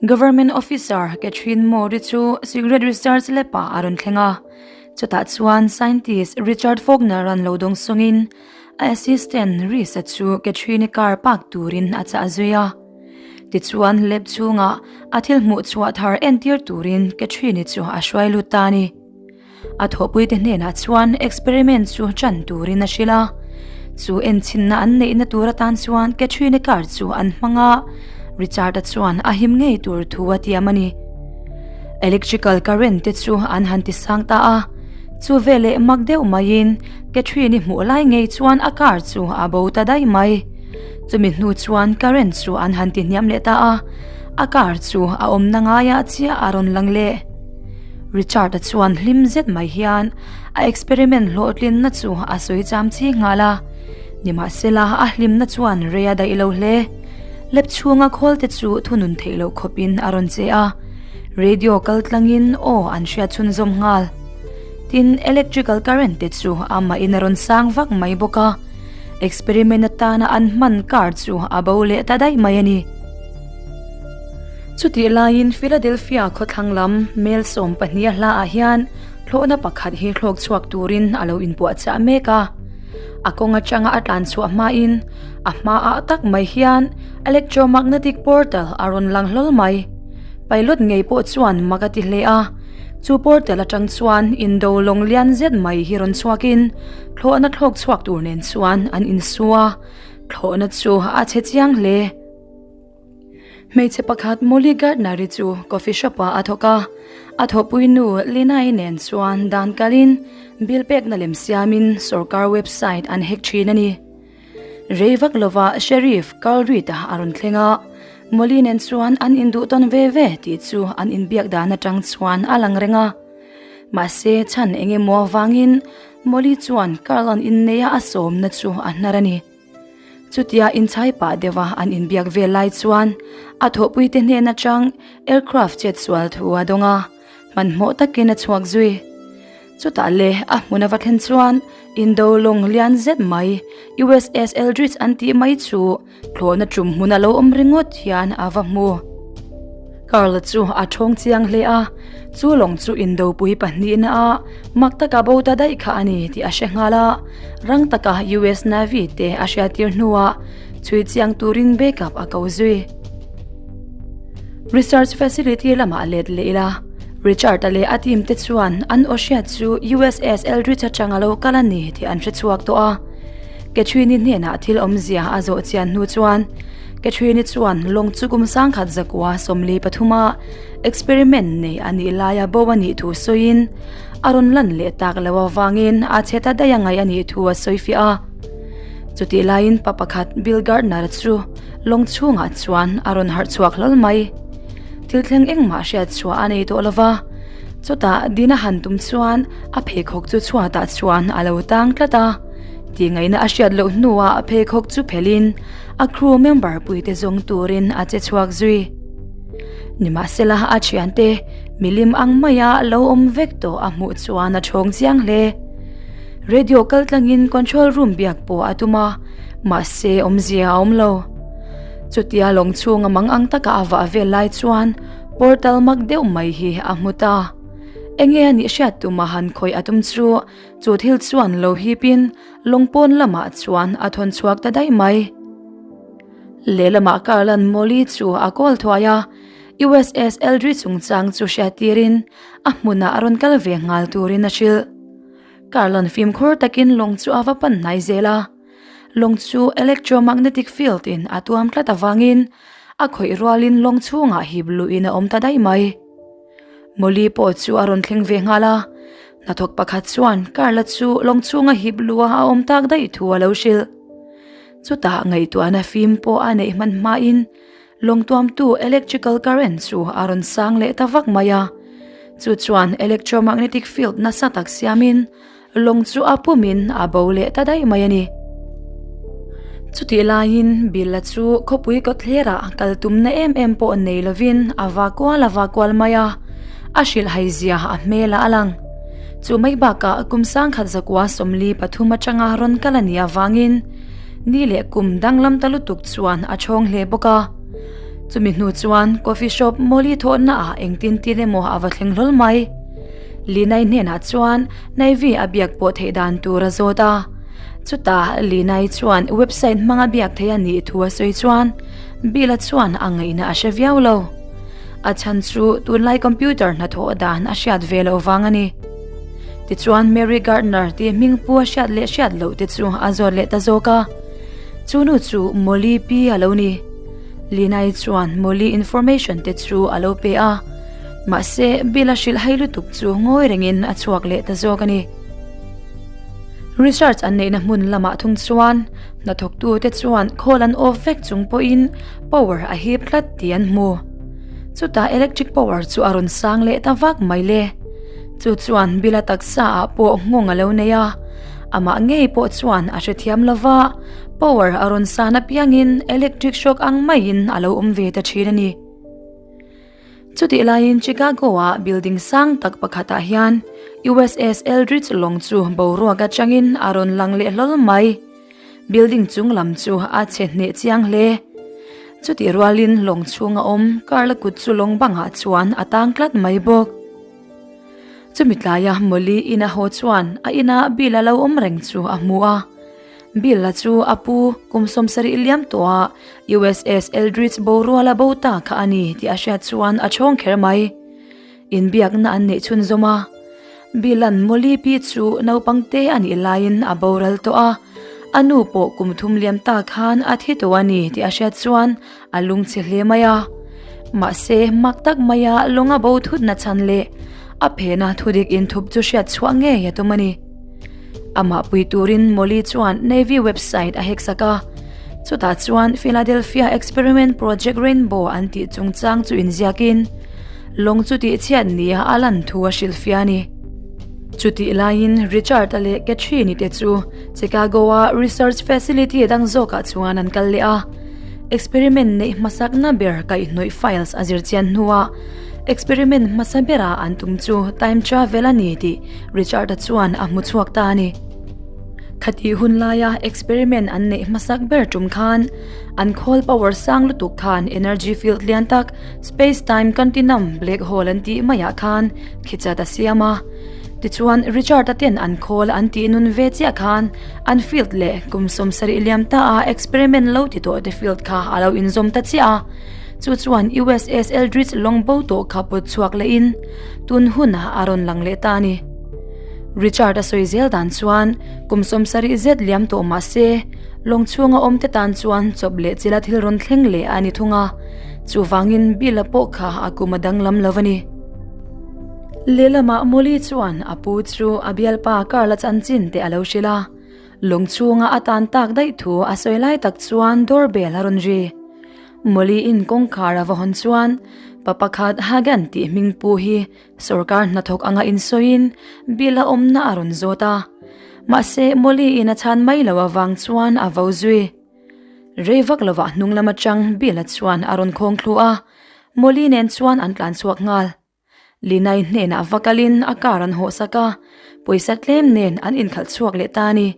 Government officer Catherine Moore-i chu Cigarette Research Lab-ah a rawn thleng a. Chutah chuan scientist Richard Faulkner-a'n lo dawng sawngin a assistant Reese-a chu Catherine-i car park turin a chah zui a. Tichuan lab chhungah a thil hmuh chhuah thar entir turin Catherine-i chu a hruai lut ta a ni. A thawhpuite hnenah chuan experiment chu ṭan turin a hrilh a, chu enchinna an neihna tur atan chuan Catherine-i car chu an hmang a, Richard-a chuan a him ngei tur thu a tiam a ni. Electrical current te chu an han ti sang ta a, chu veleh mak deuh maiin Catherine-i hmuh lai ngei chuan a car chu a bo ta daih mai. Chumi hnu chuan current chu an han ti hniam leh ta a, a car chu a awmna ngaiah chiah a rawn lang leh. Richard-a chuan hlim zet mai hian a experiment hlawhtlinna chu a sawi cham chi nghal a, nimahsela a hlimna chuan rei a daih lo hle. Lab chhunga khawl te chu thunun theih loh khawpin a rawn che a, radio kal tlangin aw an hriat chhunzawm nghal. Tin, electrical current te chu amahin a rawn sang vak mai bawk a, experiment atana an hman car chu a bo leh ta daih mai a ni. Chutih laiin Philadelphia khawthlang lam mel 12 a hlaah hian thlawhna pakhat hi thlawk chhuak turin a lo inpuahchah mek a. A kawng atanga a tlan chhuah hmain a hmaah tak mai hian electromagnetic portal a rawn lang hlawl mai. Pilot ngei pawh chuan mak a ti hle a. Chu portal atang chuan indo lawng lian zet mai hi rawn chhuakin thlawhna thlawk chhuak tur nen chuan an insu a, thlawhna chu a chhe chiang hle. Hmeichhe pakhat Molly Gardner-i chu coffee shop-ah a thawk a, a thawhpui nu Lina-i nen chuan dan kalin bill pekna lem siamin sorkar website an hack thin a ni. Rei vak lova Sheriff Carl Reed-a a rawn thleng a, Molly nen chuan an induh tawn ve ve tih chu an inbiak dan atang chuan a lang reng a. Mahse chhan eng emaw avangin Molly chuan Carl-a'n inneia a sawmna chu a hnar a ni. Chutia inchhai pah deuha an inbiak vel lai chuan a thawhpuite hnen atang aircraft chet sual thu a dawng a, hmanhmawh takin a chhuak zui. Chutah le a hmun ava thlen chuan Indo lawng lian zet mai USS Eldridge an tih mai chu thlawhna tum hmun a lo awm ringawt hian a va hmu. Carl chu a thawng chiang hle a, chu lawng chu indopui pahnihna a mak taka bo ta daih kha a ni tih a hre nghal a, rang taka US Navy te a hriattir hnuah chhui chiang turin backup a ko zui. Research facility lamah let leh ila, Richard-a leh a team te chuan an aw hriat chu USS Eldridge atanga lo kal a ni tih an hre chhuak tawh a. Catherine-i hnenah thil awmzia a zawh chian hnu chuan Catherine-i chuan lawng chu kum sangkhat zakua 43 a experiment nei a nih laia bo a nih thu sawiin a rawn lan leh tak loh avangin a chhe ta daih a ngaih a nih thu a sawi fiah a. Chutih laiin pa pakhat Bill Gardner chu lawng chhungah chuan a rawn harh chhuak hlawl mai. Thil thleng engmah hriat chhuah a nei tawh lova, chutah din a han tum chuan a pheikhawk chu chhuatah chuan a lo tang tlat a. Tih ngaihna a hriat loh hnuah pheikhawk chu phelhin a crew member puite zawng turin a che chhuak zui. Nimahsela a thiante milim ang maia lo awm vek tawh a hmuh chuan a thawng chiang hle. Radio kal tlangin control room biak pawh a tum a, mahse awmzia a awm lo. Chutia lawng chhunga mang ang taka a vah vel lai chuan portal mak deuh mai hi a hmu ta. Enge a nih hriat tuma han khawih a tum chu Chu thil chuan lo hipin lawng pawn lamah chuan a thawn chhuak ta daih mai. Lehlamah Carlan Molly chu a call thuai a, USS Eldridge chungchang chu hriattirin a hmunah a rawn kal ve nghal turin a hrilh. Carlan fimkhur takin lawng chu a va pan hnai zel a, lawng chu electromagnetic field in a tuam tlat avangin a khawih rualin lawng chhungah hip luhin a awm ta daih mai. Molly pawh chu a rawn thleng ve nghal a, hnathawk pakhat chuan Carla chu lawng chhunga hip luha a awm tak daih thu a lo hrilh. Chutah ngaihtuahna fim pawh a neih hman hmain lawng tuamtu electrical current chu a rawn sang leh ta vak mai a, chu chuan electromagnetic field nasa tak siamin Lawng chu a pumin a bo leh ta daih mai a ni. Chutih laiin Bill-a chu khawpui kawtthlerah kal tumna em em pawh nei lovin a va kual a va kual mai a, a hrilhhai zia a hmelah a lang. Chu mai bakah kum sangkhat zakua 43 atanga rawn kal a nih avangin ni leh kum danglam ta lutuk chuan a chhawng hle bawk a. Chumi hnu chuan coffee shop Molly thawhna ah engtin tin emaw a va thleng hlawl mai. Linai hnenah chuan Navy a biak pawh theih dan tur a zawt a. Chutah Linai chuan website hmanga biak theih a nih thu a sawi chuan Bill-a chuan a ngaihna a hre viau lo. A chhan chu tunlai computer hnathawh dan a hriat ve loh vang a ni. Tichuan Mary Gardner tih hming pu a hriat leh hriat loh te chu a zawt leh ta zawk a. Chu nu chu Molly pi a lo ni. Linai chuan Molly information te chu a lo pe a. Mahse Bill a hrilh hai lutuk chu ngawi rengin a chhuak leh ta zawk a ni. Research an neihna hmun lamah thung chuan hnathawktute chuan khawl an off vek chung pawhin power a hip tlat tih an hmu. Chutah electric power chu a rawn sang leh ta vak mai le. Chu chuan Bill-a taksa ah pawh nghawng a lo nei a, amah ngei pawh chuan a hrethiam lova, power a rawn san apiangin electric shock ang maiin a lo awm ve ta thin a ni. Chutih laiin Chicago-a building sang tak pakhatah hian USS Eldridge lawng chu boruak atangin a rawn lang leh hlawl mai. Building chung lam chu a chhe hneh chiang hle. Chutih rualin lawng chhunga awm Carl-a kut chu lawng bangah chuan a tang tlat mai bawk. Chumi tlaia Molly in a haw chuan a ina Bill a lo awm reng chu a hmu a. Bill-a chu a pu kum 70 liam tawha USS Eldridge borual a bo ta kha a ni tih a hriat chuan a chhawng kher mai. Inbiakna an neih chhunzawm a. Bill-a'n Molly pi chu naupang te a nih laiin a boral tawh a, a nu pawh kum thum liam ta khan a thi tawh a ni tih a hriat chuan a lungchhe hle mai a. Mahse, mak tak maia lawng a bo thutna chhan leh a phena thudik inthup chu hriat chhuah ngei a tum a ni. Amah pui turin Molly chuan Navy website a hack sak a, chutah chuan Philadelphia Experiment Project Rainbow an tih chungchang chu inziakin lawng chu tihchhiat nia a lan thu a hrilhfiah a ni. Chutih laiin Richard-a leh Catherine-i te chu Chicago-a research facility dang zawkah chuan an kal leh a, experiment neih hmasakna ber kaihhnawih files a zirchian hnuah experiment hmasa bera an tum chu time travel a ni tih Richard-a chuan a hmu chhuak ta a ni. Khatih hun laia experiment an neih hmasak ber tum khan an khawl power sang lutuk khan energy field lian tak space-time continuum black hole an tih maiah khan khichat a siam a. Tichuan Richard-a ten an khawl an tih nun ve chiah khan an field leh kum 70 liam ta a experiment lo ti tawh te field kha a lo inzawm ta chiah a. Chu chuan USS Eldridge lawng bo tawh kha pawt chhuak lehin Tun hunah a rawn lang leh ta a ni. Richard a sawi zel dan chuan kum 70 zet liam tawh mah se, lawng chhunga awmte tan chuan chawp leh chila thil rawn thleng leh a ni thung a, chuvangin Bill-a pawh kha a kum a danglam lo a ni. Lehlamah Molly chuan a pu chu a bialpa Carl-a chanchin te a lo hrilh a, lawng chhunga a tan tak daih thu a sawi lai tak chuan doorbell a rawn ri. Molly-in kawngkhar a va hawn chuan pa pakhat Hagan tih hming pu hi sawrkar hnathawk anga insawiin Bill a awmna a rawn zawt a. Mahse, Molly-in a chhan mai loh avang chuan a vo zui. Rei vak lovah hnung lam atang Bill-a chuan a rawn khawng thlu a, Molly nen chuan an tlan chhuak nghal. Linai hnenah va kalin a car an hawh sak a, pawisa tlem nen an inkhalh chhuak leh ta a ni.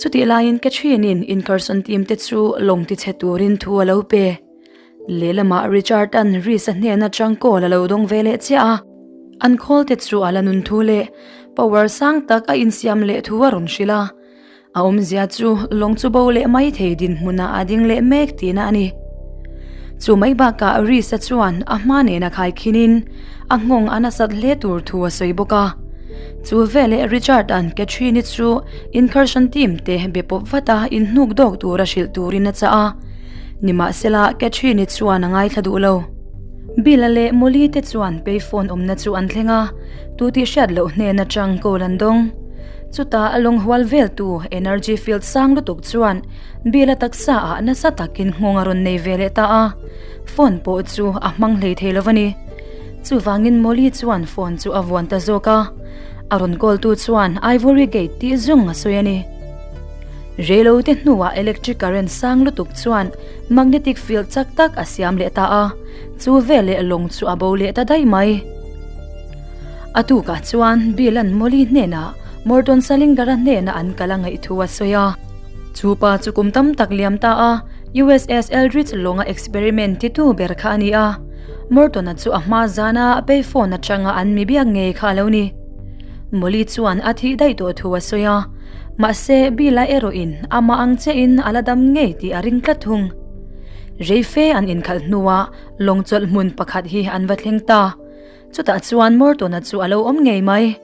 Chutih laiin Catherine-in Incarson team te chu lawng tichhe turin thu a lo pe. Lehlamah Richard-a'n Reese-a hnen atang call a lo dawng ve leh chiah a, an call te chu a la nun thu leh power sang tak a insiam leh thu a rawn hrilh a. A awmzia chu lawng chu bo leh mai thei dinhmunah a ding leh mek tihna a ni. Chu mai bakah Reese-a chuan a hma nena khaikhinin a nghawng a nasat hle tur thu a sawi bawk a. Chu veleh Richard-a'n Catherine-i chu incursion team te be pawp vat a inhnuk dawk tura hrilh turin a chah a. Nimahsela Catherine-i chuan a ngaithla duh lo. Bill-a leh Molly te chuan payphone awmna chu an thleng a, tu tih hriat loh hnen atang call an dawng. Chutah a lawng hual veltu energy field sang lutuk chuan Bill-a taksa ah nasa takin nghawng a rawn nei ve leh ta a, phone pawh chu a hmang hlei thei lo a ni. Chuvangin Molly chuan phone chu a vuan ta zawk a, a rawn call tu chuan Ivory Gate tih zawng a sawi a ni. Reilote hnuah electric current sang lutuk chuan magnetic field chak tak a siam leh ta a, chu veleh lawng chu a bo leh ta daih mai. A tukah chuan Bill-a'n Molly hnenah Morton Salinger-a hnena an kal a ngaih thu a sawi a. Chu pa chu kum tam tak liam ta a. USS Eldridge lawnga experiment titu ber kha a ni a. Morton-a chu a hma zana payphone atanga an mi biak ngei kha a lo ni. Molly chuan a thih daih tawh thu a sawi a, mahse Bill-a erawhin amah ang chiahin a la dam ngei tih a ring tlat thung. Reife an inkhalh hnuah lawng chawlh hmun pakhat hi an va thleng ta. Chutah chuan Morton-a chu a lo awm ngei mai.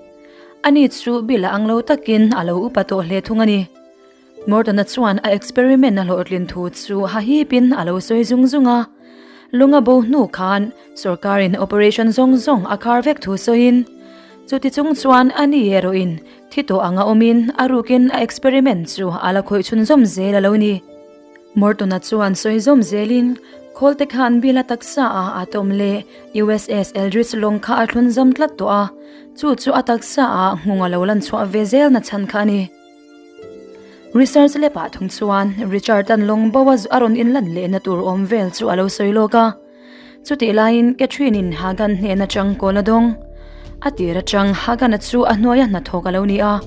Ani chu Bill-a ang lo takin a lo upa tawh hle thung a ni. Morton-a chuan a experiment a hlawhtlin thu chu hahipin a lo sawi zung zung a. Lunga bo hnu khan sorkarin operation zawng zawng a khar vek thu sawiin, chuti chung chuan a ni erawhin thi tawh anga awmin a rukin a experiment chu a la khawih chhunzawm zel a lo ni. Morton-a chuan sawi zawm zelin Khawlte khan Bill-a taksa a a tawm leh USS Eldridge lawng kha a thlunzawm tlat tawh a, chu chu a taksa ah nghung a lo lan chhuah ve zel na chhan kha a ni. Research lab ah thung chuan Richard-a'n lawng bo a a rawn inlan lehna tur awm vel chu a lo sawi lawk a. Chutih laiin Catherine-in Hagan hnen atang kawl a dawng. A tir atang Hagan-a chu a hnuaia hnathawk a lo ni a.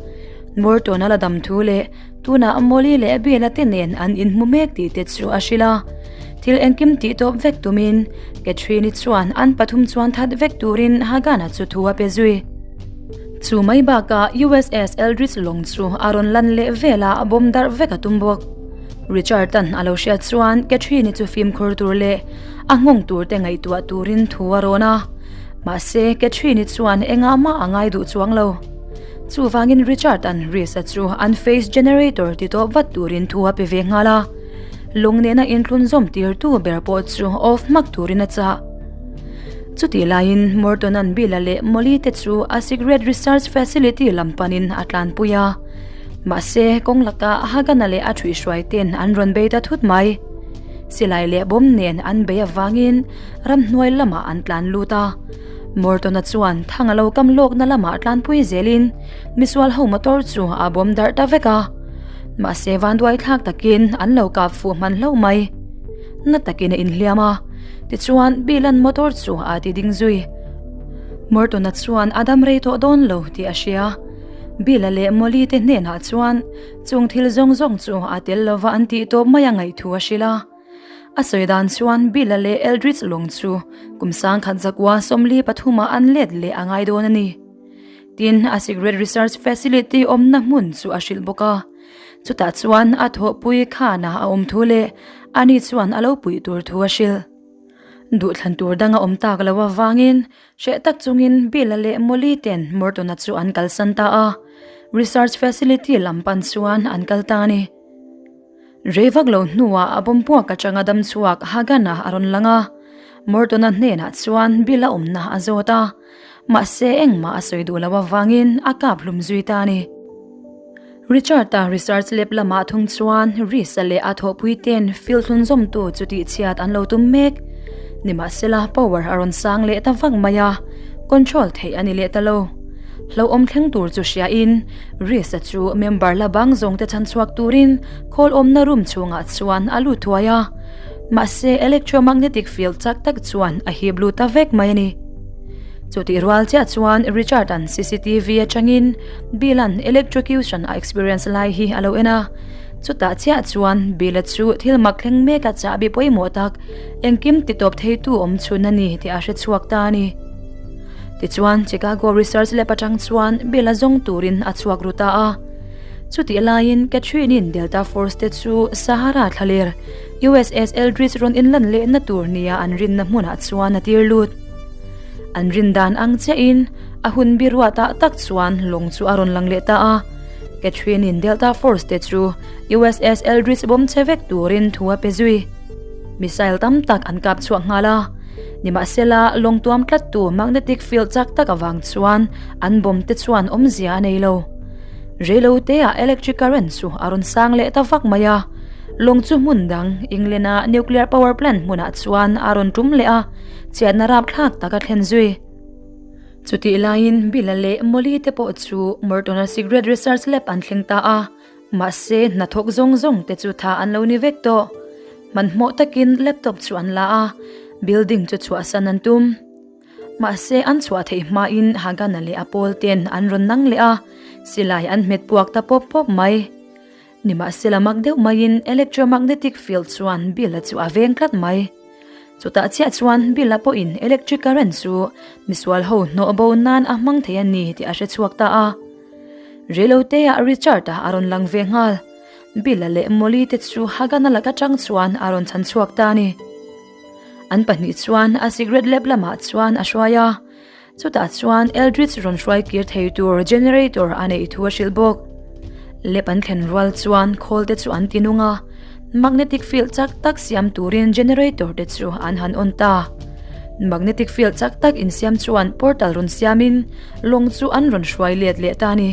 Morton-a la dam thu leh tunah Molly leh Bill-a te nen an inhmu mek tih te chu a hrilh a. Thil engkim tih tawp vek tumin Catherine-i chuan an pathum chuan that vek turin Hagan-a chu thu a pe zui. Chu mai bakah USS Eldridge lawng chu a rawn lan leh vel a, a bawm darh vek a tum bawk. Richard-a'n a lo hriat chuan Catherine-i chu fimkhur tur leh a nghawng tur te ngaihtuah turin thu a rawn a. Mahse, Catherine-i chuan engah mah a ngai duh chuang lo. Chuvangin Richard-a'n Reese-a chu an phase generator ti tawp vat turin thu a pe ve nghal a. Lawng nena inthlun zawm tirtu ber pawh chu off hmak turin a chah. Chutih laiin Morton-a'n Bill-a leh Molly te chu a Secret Research Facility lam panin a tlanpui a. Mahse, kawng lakah Hagan-a leh a ṭhuihhruai ten an rawn bei ta thut mai. Silai leh bawm nen an bei avangin ramhnuai lamah an tlan lut a. Morton-a chuan thang a lo kam lawkna lamah tlanpui zelin misual ho motor chu a bawm darh ta vek a. Mahse, vanduai thlak takin an lo kap fuh hman hlauh mai. Na takin a inhliam a. Tichuan, Bill-a'n motor chu a ti ding zui. Morton-a chuan a dam rei tawh dawn lo tih a hria. Bill-a leh Molly te hnenah chuan chung thil zawng zawng chu a tel lova an tih tawp mai a ngaihthu a hrilh a. A sawi dan chuan Bill-a leh Eldridge lawng chu kum sangkhat zakua 43 ah an let leh a ngai dawn a ni. Tin, a Secret Research Facility awmna hmun chu a hrilh bawk a. Chutah chuan a thawhpui khanah a awm thu leh ani chuan a lo puih tur thu a hrilh. Duhthlan tur dang a awm tak lo avangin hreh tak chungin Bill-a leh Molly ten Morton-a chu an kalsan ta a, Research Facility lam pan chuan an kal ta a ni. Rei vak lo hnuah a bawm puak atanga dam chhuak Hagan-a a rawn lang a, Morton-a hnenah chuan Bill-a awmna a zawt a, mahse engmah a sawi duh lo avangin a kap hlum zui ta a ni. Richard-a research lab lamah thung chuan Reese-a leh a thawhpui ten field hlunzawmtu chu tihchhiat an lo tum mek. Nimahsela power a rawn sang leh ta vak mai a, control theih a ni leh ta lo. Hlauhawm thleng tur chu hriain Reese-a chu member la bang zawngte chhan chhuak turin khawl awmna room chhungah chuan a lut thuai a. Mahse electromagnetic field chak tak chuan a hip lut ta vek mai a ni. Chutih rual chiah chuan Richard-a'n cctv atangin Bill-a'n electrocution a experience lai hi a lo en a. Chutah chiah chuan Bill-a chu thil mak thleng mek a chahbi pawimawh tak, engkim titawp theitu awm chhun a ni tih a hre chhuak ta a ni. Tichuan, Chicago Research Lab atang chuan Bill-a zawng turin a chhuak ru ta a. Chutih laiin Catherine-in Delta Force te chu Sahara thlaler, USS Eldridge rawn inlan lehna tur nia an rinna hmunah chuan a tir lut. An rin dan ang chiahin a hun biruatah tak chuan lawng chu a rawn lang leh ta a. Catherine-in Delta Force te chu USS Eldridge bawm che vek turin thu a pe zui. Missile tam tak an kap chhuak nghal a. Nimahsela, lawng tuam tlattu magnetic field chak tak avang chuan an bawm te chuan awmzia a nei lo. Reiloteah electric current chu a rawn sang leh ta vak mai a. Lawng chu hmun dang, England-a nuclear power plant hmunah chuan a rawn tum leh a. Chiatna rapthlak tak a thlen zui. Chutih laiin Bill-a leh Molly te pawh chu Morton-a Secret Research Lab an thleng ta a, mahse hnathawk zawng zawng te chu tha an lo ni vek tawh. Hmanhmawh takin laptop chu an la a, building chu chhuahsan an tum. Mahse an chhuah theih hmain Hagan-a leh a pawl ten an rawn nang leh a, silai an hmet puak ta pawp pawp mai. Nimahsela mak deuh maiin electromagnetic field chuan Bill-a chu a veng tlat mai. Chutah chiah chuan Bill-a pawhin electric current chu misual ho hnawh bo nan a hmang thei a ni tih a hre chhuak ta a. Reiloteah Richard-a a rawn lang ve nghal. Bill-a leh Molly te chu Hagan-a lak atang chuan a rawn chhan chhuak ta a ni. An pahnih chuan a cigarette lab lamah chuan a hruai a. Chutah chuan Eldridge rawn hruai kir thei tur generator a neih thu a hrilh bawk. Lab an thlen rual chuan khawl te chu an ti nung a, magnetic field chak tak siam turin generator te chu an han on ta. Magnetic field chak tak insiam chuan portal rawn siamin lawng chu an rawn hruai let leh ta a ni.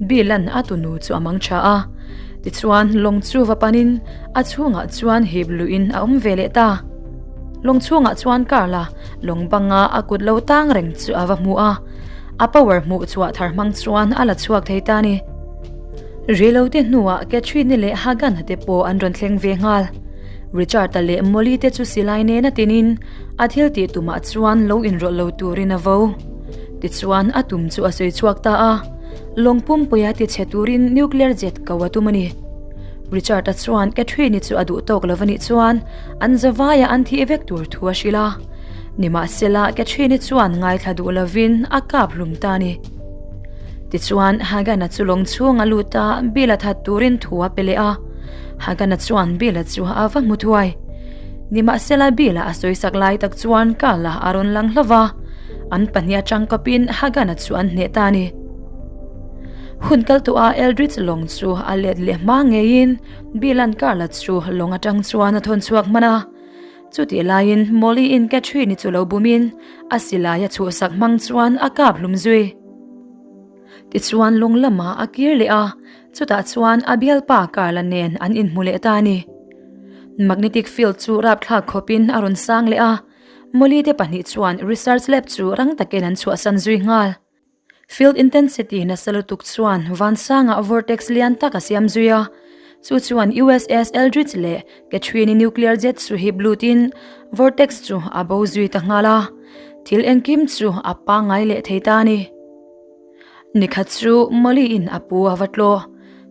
Bill-a'n a tunu chu a mang tha a, tichuan lawng chu va panin a chhungah chuan hip luhin a awm ve leh ta. Lawng chhungah chuan Carl-a lawng banga a kut lo tang reng chu a va hmu a, a power hmuh chhuah thar hmang chuan a la chhuak thei ta a ni. Reilote hnuah Catherine-i leh Hagan-a te pawh an rawn thleng ve nghal. Richard-a leh Molly te chu silai nena tinin a thil tih tumah chuan lo inrawlh lo turin a vo. Tichuan a tum chu a sawi chhuak ta a, lawng pumpuia tichhe turin nuclear jet ko a tum a ni. Richard-a chuan Catherine-i chu a duh tawk lo va nih chuan an zavaia an thih vek tur thu a hrilh a. Nimahsela Catherine-i chuan ngaithla duh lovin a kap hlum ta a ni. Tichuan Hagan-a chu lawng chhung a lut a, Bill-a that turin thu a pe leh a. Hagan-a chuan Bill-a chu a va hmu thuai. Nimahsela Bill-a a sawisak lai tak chuan Carl-a a rawn lang hlauh va, an pahnih atang kawpin Hagan-a chu an hneh ta a ni. Hun kal tawh a Eldridge lawng chu a let leh hma ngeiin Bill-a'n Carla chu lawng atang chuan a thawn chhuak hman a. Chutih laiin Molly-in Catherine-i chu lo bumin a silai a chhuhsak hmang chuan a kap hlum zui. Tichuan lawng lamah a kir leh a, chutah chuan a bialpa Carla nen an inhmu leh ta a ni. Magnetic field chu rapthlak khawpin a rawn sang leh a, Molly te pahnih chuan research lab chu rang takin an chhuahsan zui nghal. Field intensity nasa lutuk chuan vansangah vortex lian tak a siam zui a, chu chuan USS Eldridge leh Catherine-i nuclear jet chu hip lutin vortex chu a bo zui ta nghal a, thil engkim chu a pangngai leh thei ta a ni. Nikhat chu Molly-in a pu a va tlawh,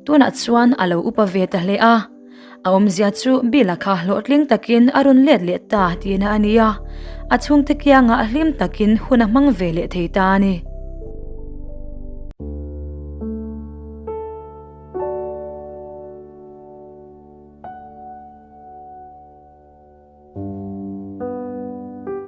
tunah chuan a lo upa ve ta hle a, A awmzia chu Bill-a kha hlawhtling takin a rawn let leh ta tihna a ni a, a chhungte kiangah hlim takin hun a hmang ve leh thei ta a ni.